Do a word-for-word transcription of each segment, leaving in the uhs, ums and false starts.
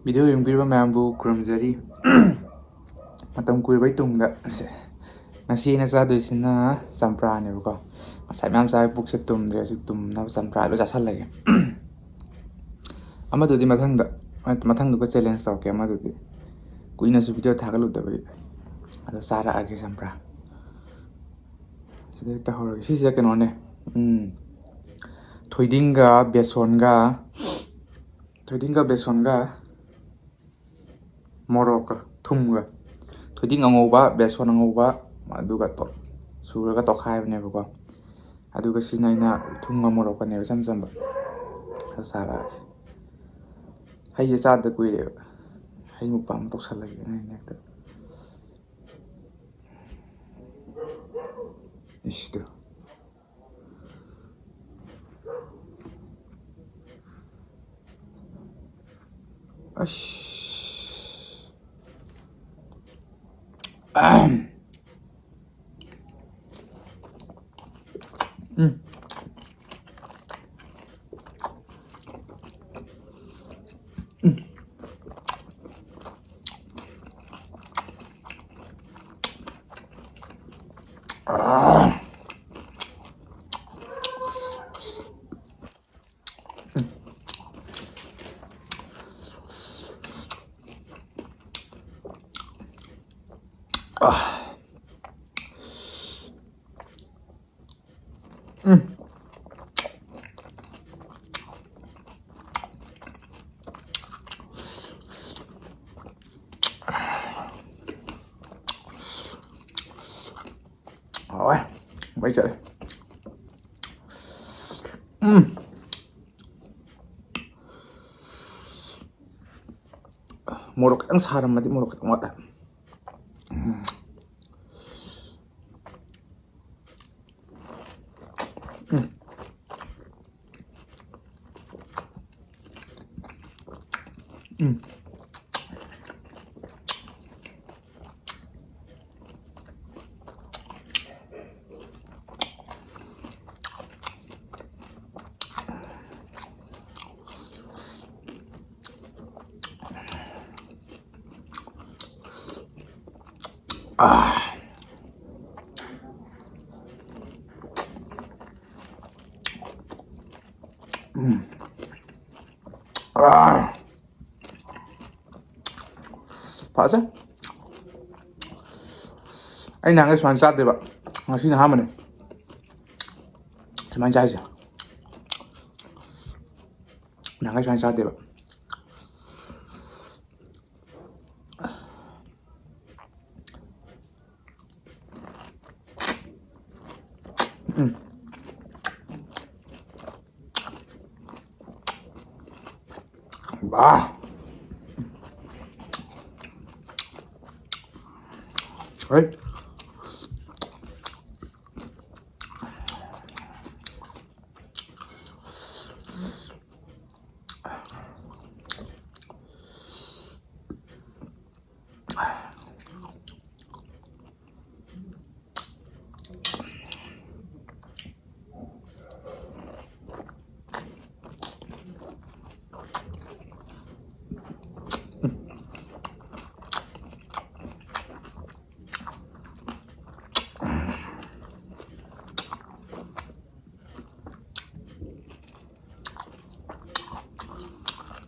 Video ꯌꯦꯡꯕꯤꯔꯤꯕ ꯃꯌꯥꯝꯕꯨ ꯈꯨꯔꯨꯝꯖꯔꯤ꯫ ꯃꯇꯝ ꯀꯨꯏꯔꯕꯩ ꯇꯨꯡꯗ ꯁꯦ, ꯉꯁꯤ ꯑꯩꯅ ꯆꯥꯗꯣꯏꯁꯤꯅ ꯆꯝꯄ꯭ꯔꯥꯅꯦꯕꯀꯣ꯫ ꯉꯁꯥꯏ ꯃꯌꯥꯝ ꯆꯥꯕ ꯄꯨꯛꯁꯦ ꯇꯨꯝꯗ꯭ꯔꯦ, ꯍꯧꯖꯤꯛ ꯇꯨꯝꯅꯕ ꯆꯝꯄ꯭ꯔꯥ ꯂꯣꯏ ꯆꯥꯁꯜꯂꯒꯦ꯫ ꯑꯃꯗꯨꯗꯤ ꯃꯊꯪꯗ, ꯃꯊꯪꯗꯨꯒ ꯆꯦꯂꯦꯟꯖ ꯇꯧꯔꯛꯀꯦ꯫ ꯑꯃꯗꯨꯗꯤ ꯀꯨꯏꯅꯁꯨ ꯚꯤꯗꯤꯑꯣ ꯊꯥꯒꯠꯂꯨꯗꯕꯒꯤ꯫ ꯑꯗꯣ ꯆꯥꯔꯛꯑꯒꯦ ꯆꯝꯄ꯭ꯔꯥ꯫ ꯁꯤꯗ ꯍꯦꯛꯇ ꯍꯧꯔꯒꯦ꯫ ꯁꯤꯁꯦ ꯀꯩꯅꯣꯅꯦ, ꯎꯝ, ꯊꯣꯏꯗꯤꯡꯒ ꯕꯦꯁꯣꯟꯒ, ꯊꯣꯏꯗꯤꯡꯒ ꯕꯦꯁꯣꯟꯒ ꯃꯣꯔꯣꯛꯀ ꯊꯨꯝꯒ, ꯊꯣꯏꯗꯤꯡ ꯑꯉꯧꯕ, ꯕꯦꯁꯣꯟ ꯑꯉꯧꯕ, ꯑꯗꯨꯒ ꯇꯣ-, ꯁꯨꯔꯒ ꯇꯣꯈꯥꯏꯕꯅꯦꯕꯀꯣ꯫ ꯑꯗꯨꯒ ꯁꯤꯅ ꯑꯩꯅ ꯊꯨꯝꯒ ꯃꯣꯔꯣꯛꯀꯅꯦꯕ, ꯏꯆꯝ ꯆꯝꯕ꯫ ꯑꯗꯨ ꯆꯥꯔꯛꯑꯒꯦ꯫ ꯍꯩꯁꯦ ꯆꯥꯗ ꯀꯨꯏꯔꯦꯕ꯫ ꯍꯩ ꯃꯨꯛꯕꯥꯡ ꯑꯃ ꯇꯧꯁꯜꯂꯒꯦ ꯅꯪ ꯍꯦꯛꯇ꯫ ꯏꯁꯇꯨ꯫ ꯑꯁ꯫ ꯑꯍꯝ꯫ ꯎꯝ꯫ ꯎꯝ꯫ ꯑꯥ꯫ ꯎꯝ꯫ ꯍꯥꯎꯋꯦ꯫ ꯃꯩ ꯆꯠꯂꯦ꯫ ꯎꯝ꯫ ꯃꯣꯔꯣꯛ ꯈꯤꯇꯪ ꯁꯥꯔꯝꯃꯗꯤ, ꯃꯣꯔꯣꯛ ꯈꯤꯇꯪ ꯋꯥꯠꯂꯦ꯫ ꯎꯝ꯫ ꯎꯝ꯫ ꯎꯝ꯫ ꯎꯝ꯫ ꯑꯥ꯫ ꯐꯖꯩ꯫ ꯑꯩ ꯅꯍꯥꯟꯒꯩ ꯁꯨꯃꯥꯏꯅ ꯆꯥꯗꯦꯕ, ꯉꯁꯤꯅ ꯑꯍꯥꯟꯕꯅꯦ ꯁꯨꯃꯥꯏꯅ ꯆꯥꯏꯁꯦ꯫ ꯅꯍꯥꯟꯒꯩ ꯁꯨꯃꯥꯏꯅ ꯆꯥꯗꯦꯕ꯫ ꯎꯝ꯫ ꯕꯥ꯫ ꯍꯣꯏ꯫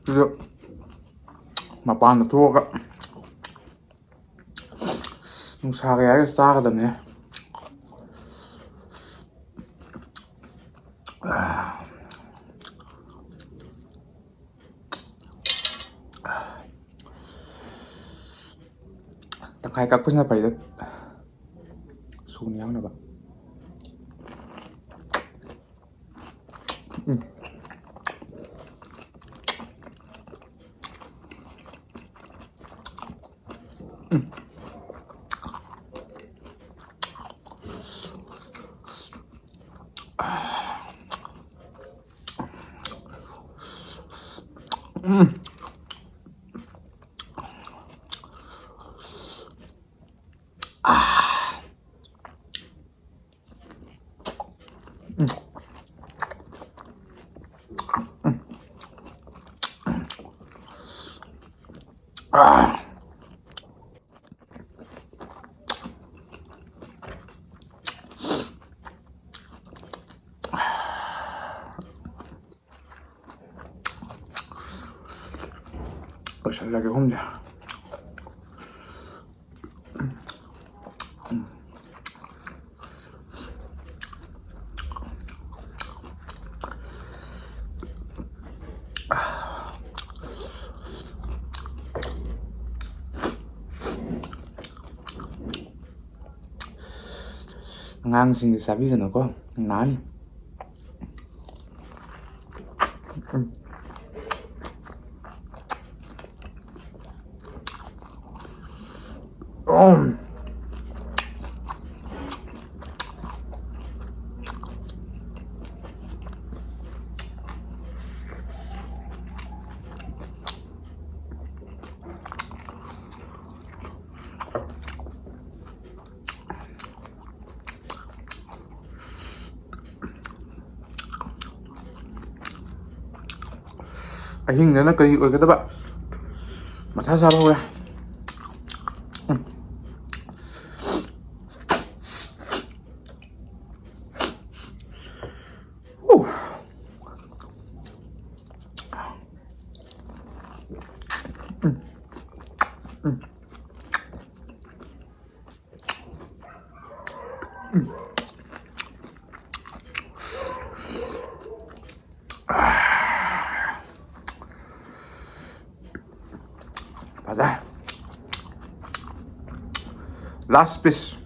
ꯁꯤꯗ ꯃꯄꯥꯟꯗ ꯊꯣꯛꯑꯒ ꯅꯨꯡꯁꯥꯒ ꯌꯥꯏꯔꯒ ꯆꯥꯒꯗꯕꯅꯦ꯫ ꯇꯪꯈꯥꯏ ꯀꯛꯄꯁꯤꯅ ꯐꯩꯗ, ꯁꯨꯅ ꯌꯥꯎꯅꯕ꯫ ꯎꯝ꯫ ꯎꯝ꯫ ꯎꯝ꯫ ꯂꯣꯏꯁꯤꯜꯂꯒꯦ ꯑꯍꯨꯝꯁꯦ꯫ ꯑꯉꯥꯡꯁꯤꯡꯗꯤ ꯆꯥꯕꯤꯒꯅꯨꯀꯣ, ꯅꯥꯅꯤ꯫ ꯑꯍꯤꯡꯗꯅ ꯀꯔꯤ ꯑꯣꯏꯒꯗꯕ? ꯃꯊꯥ ꯁꯥꯕ ꯍꯧꯔꯦ꯫ ꯎꯝ꯫ ꯎ꯫ ꯎꯝ꯫ ꯎꯝ꯫ ꯐꯖꯔꯦ꯫ Last piece꯫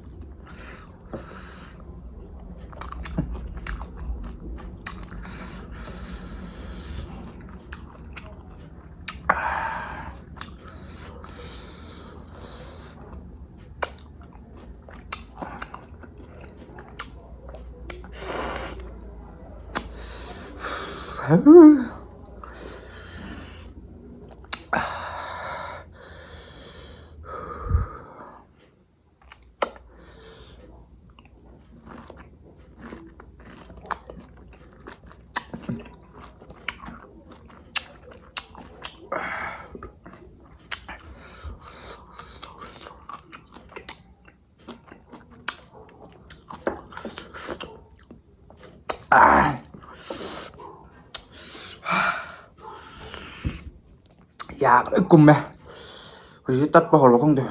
ꯀꯨꯝꯃꯦ꯫ ꯍꯧꯖꯤꯛ ꯇꯠꯄ ꯍꯧꯔꯕ ꯈꯪꯗꯦ꯫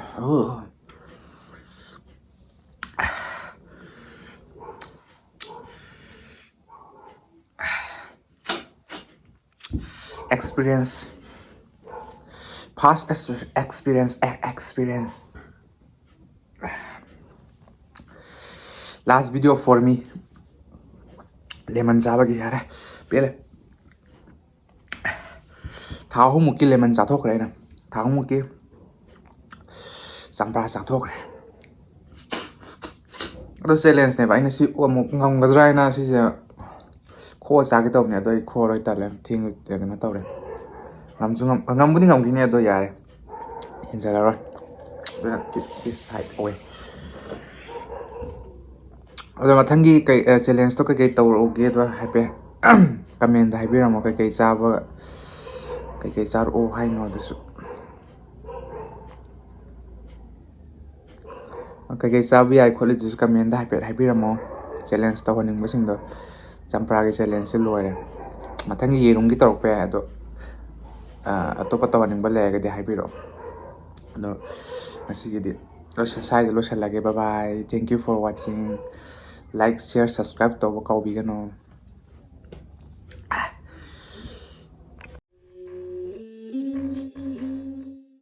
Experience, first experience, experience. Last video for me. Lemon ꯆꯥꯕꯒꯤ ꯌꯥꯔꯦ, ꯄꯦꯜꯂꯦ꯫ ꯊꯥ ꯑꯍꯨꯝꯃꯨꯛꯀꯤ lemon ꯆꯥꯊꯣꯛꯈ꯭ꯔꯦ ꯑꯩꯅ꯫ ꯊꯥ ꯑꯍꯨꯝꯃꯨꯛꯀꯤ ꯆꯝꯄ꯭ꯔꯥ ꯆꯥꯊꯣꯛꯈ꯭ꯔꯦ꯫ ꯑꯗꯣ challengeꯅꯦꯕ, ꯑꯩꯅ ꯁꯤ ꯑꯃꯨꯛ ꯉꯝꯒꯗ꯭ꯔꯥ ꯍꯥꯏꯅ ꯁꯤꯁꯦ ꯈꯣꯛꯑ ꯆꯥꯒꯦ ꯇꯧꯕꯅꯦ, ꯑꯗꯣ ꯑꯩ ꯈꯣꯛꯑꯔꯣꯏ, ꯇꯜꯂꯦ, ꯊꯦꯡ ꯀꯩꯅꯣ ꯇꯧꯔꯦ꯫ ꯉꯝꯁꯨ ꯉꯝ-, ꯉꯝꯕꯨꯗꯤ ꯉꯝꯈꯤꯅꯤ, ꯑꯗꯣ ꯌꯥꯔꯦ, ꯍꯦꯟꯖꯜꯂꯔꯣꯏ꯫ ꯑꯗꯨꯅ keep this side away꯫ ꯑꯗꯣ ꯃꯊꯪꯒꯤ ꯀꯩ, ꯑ, challengeꯇꯣ ꯀꯩꯀꯩ ꯇꯧꯔꯛꯎꯒꯦꯗꯣ ꯍꯥꯏꯐꯦꯠ commentꯇ ꯍꯥꯏꯕꯤꯔꯝꯃꯣ, ꯀꯩꯀꯩ ꯆꯥꯕ, ꯀꯩꯀꯩ ꯆꯥꯔꯛꯑꯣ ꯍꯥꯏꯅꯣ ꯑꯗꯨꯁꯨ꯫ ꯀꯩꯀꯩ ꯆꯥꯕ ꯌꯥꯏ ꯈꯣꯠꯂꯤꯗꯨꯁꯨ commentꯇ ꯍꯥꯏꯐꯦꯠ ꯍꯥꯏꯕꯤꯔꯝꯃꯣ, challenge ꯇꯧꯍꯟꯅꯤꯡꯕꯁꯤꯡꯗꯣ꯫ ꯆꯝꯄ꯭ꯔꯥꯒꯤ challengeꯁꯦ ꯂꯣꯏꯔꯦ꯫ ꯃꯊꯪꯒꯤ ꯌꯦꯔꯨꯝꯒꯤ ꯇꯧꯔꯛꯄ ꯌꯥꯏ, ꯑꯗꯣ, ꯑ, ꯑꯇꯣꯞꯄ ꯇꯧꯍꯟꯅꯤꯡꯕ ꯂꯩꯔꯒꯗꯤ ꯍꯥꯏꯕꯤꯔꯛꯑꯣ꯫ ꯑꯗꯣ ꯉꯁꯤꯒꯤꯗꯤ ꯂꯣꯏꯁ-, ꯁ꯭ꯋꯥꯏꯗ ꯂꯣꯏꯁꯤꯜꯂꯒꯦ꯫ Bye bye, thank you for watching, like, share, subscribe ꯇꯧꯕ ꯀꯥꯎꯕꯤꯒꯅꯨ꯫